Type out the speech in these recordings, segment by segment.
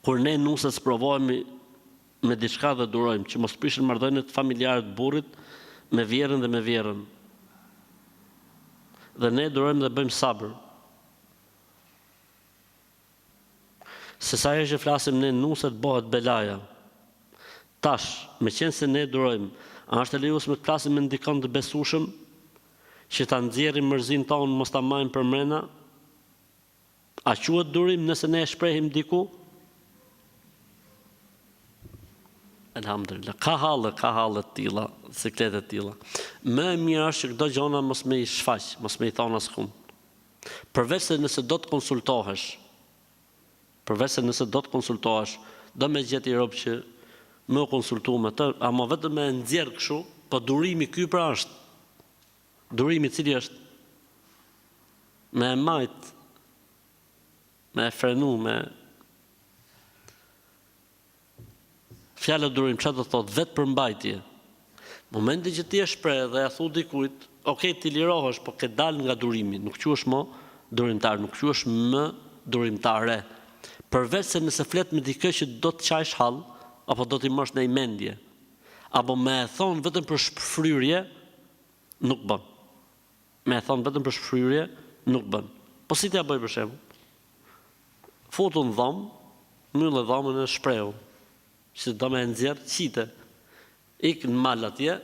Kur ne nuset sprovohemi me diçka dhe durojmë, që mos prishen marrëdhëniet familjare të burrit me vjehrrën dhe me vjehrrën. Dhe ne durojmë dhe bëjmë sabër. Se sa herë që flasim ne nuset bohet belaja. Tash, meqenëse ne durojmë, a është e lejueshme të flasim me ndikënd të besueshëm, që ta nxjerrim mërzinë tonë mos ta majmë përmrena? A quhet durim nëse ne e shprehim diku? Elhamdulillah. Ka halle, ka halle të tilla, siklete të tilla. Më e mira është që këto gjona mos me i shfaq, mos me i thonë askund. Përveç se nëse do të konsultohesh, përveç se nëse do të konsultohesh, do me gjetë i rob që me u konsultu me të, ama vetëm me e nxjerr kështu, po durimi ky pra është. Durimi cili është? Me e majt, me e frenu, me... Fjala durim, ça do të thotë? Vetëpërmbajtje. Momentin që ti e shpreh dhe ja thu dikujt, ok, ti lirohesh, po ke dalë nga durimi, nuk quhesh më durimtar, nuk quhesh më durimtare. Përveç se nëse flet me dikë që do të qajsh hall, apo do t'i marrësh ndaj mendje, apo me e thonë vetëm për shfryrje, nuk bën. Me e thonë vetëm për shfryrje, nuk bën. Po si t'ja bëj për shembull? Futu në dhomë, mbylle dhomën e shprehu. Se do me e nxjerr, qite. Ik në mal atje,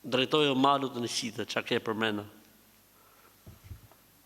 drejtoju malit e qite, ça ke përmrena.